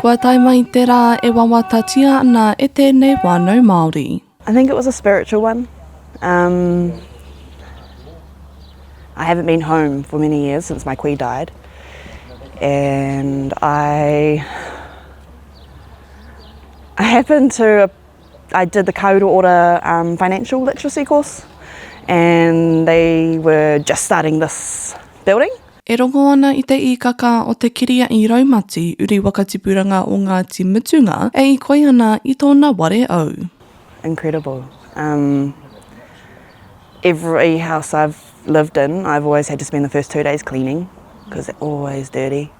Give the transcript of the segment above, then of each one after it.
Kua tae mai te rā e wawatatia ana e tēnei whānau Māori. I think it was a spiritual one. Um, I haven't been home for many years since my kui died. And I, I happened to, I did the Ka Uru Ora um, financial literacy course and they were just starting this building. E rongo ana i te īkaka o te kiria'i raumati uri whakatipuranga o Ngāti Mutunga e ikoi ana i tōna ware au. Incredible. Um, every house I've lived in, I've always had to spend the first two days cleaning because they're always dirty.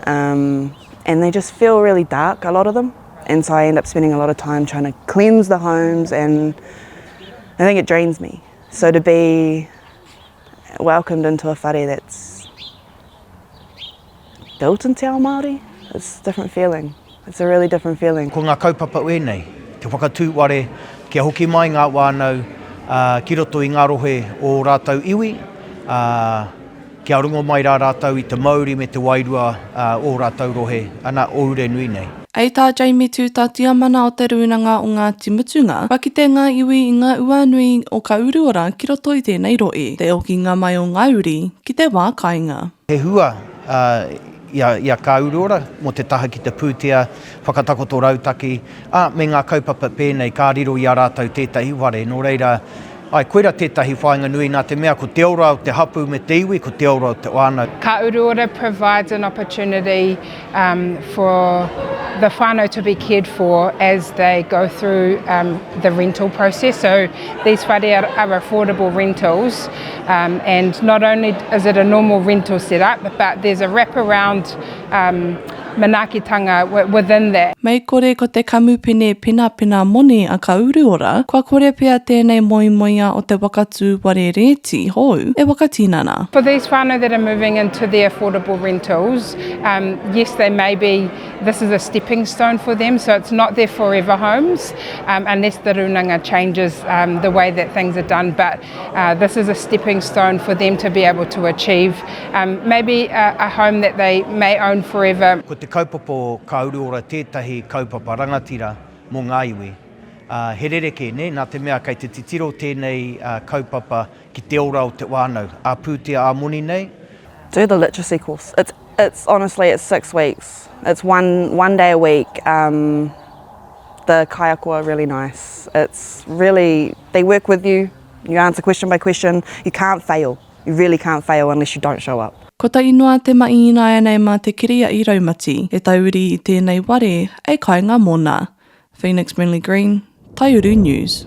Um, and they just feel really dark, a lot of them. And so I end up spending a lot of time trying to cleanse the homes and I think it drains me. So to be welcomed into a whare that's built in te ao Māori, it's a different feeling. It's a really different feeling. Ko ngā kaupapa ēnei, te whakatū ware kia hoki mai ngā whānau ki roto i ngā rohe o ō rātou iwi, ā, kia rongo mai rā rātou i te mauri me te wairua o ō rātou rohe, ana, o Urenui nei. Hei tā Jamie Tuta, Tiamana o Te Rūnanga o Ngāti Mutunga, kua kite ngā iwi i ngā ua nui o Ka Uruora ki roto i tēnei rohe, te okinga mai o ngā uri ki te wā kāinga. He hua i a Ka Uruora mō te taha ki te pūtea, whakatakoto rautaki, ā, me ngā kaupapa pēnei ka riro i a rātou tētahi whare. Nō reira, āe, koira tētahi whāinga nui nā te mea ko te ora o te hapū me te iwi, ko te ora o te whānau. Ka Uruora provides an opportunity um, for the whānau to be cared for as they go through um, the rental process. So these whare are, are affordable rentals um, and not only is it a normal rental setup, but there's a wraparound um, manaakitanga within that. Mei kore ko te kamupene penapena moni a Ka Uruora, kua kore pea tēnei moemoeā o te waka tū ware rēti hou e whakatinana. For these whānau that are moving into the affordable rentals, um, yes, they may be, this is a stepping stone for them, so it's not their forever homes, um, unless the runanga changes um, the way that things are done, but uh, this is a stepping stone for them to be able to achieve um, maybe a, a home that they may own forever. Ko te kaupapa o Ka Uruora tētahi kaupapa rangatira mō ngā iwi. Uh, he rerekē, nē, nā te mea kei te titiro tēnei uh, kaupapa ki te ora o te whānau, ā-pūtea, ā-moni nei. Do the literacy course. It's, it's honestly, it's six weeks. It's one, one day a week. Um, the kaiako are really nice. It's really, they work with you. You answer question by question. You can't fail. You really can't fail unless you don't show up. Ko ta inoa te mahi ināianei mā te kiria'i raumati e tauri i tēnei ware ei kainga mōna. Phoenix Brinley Green, Taiuru News.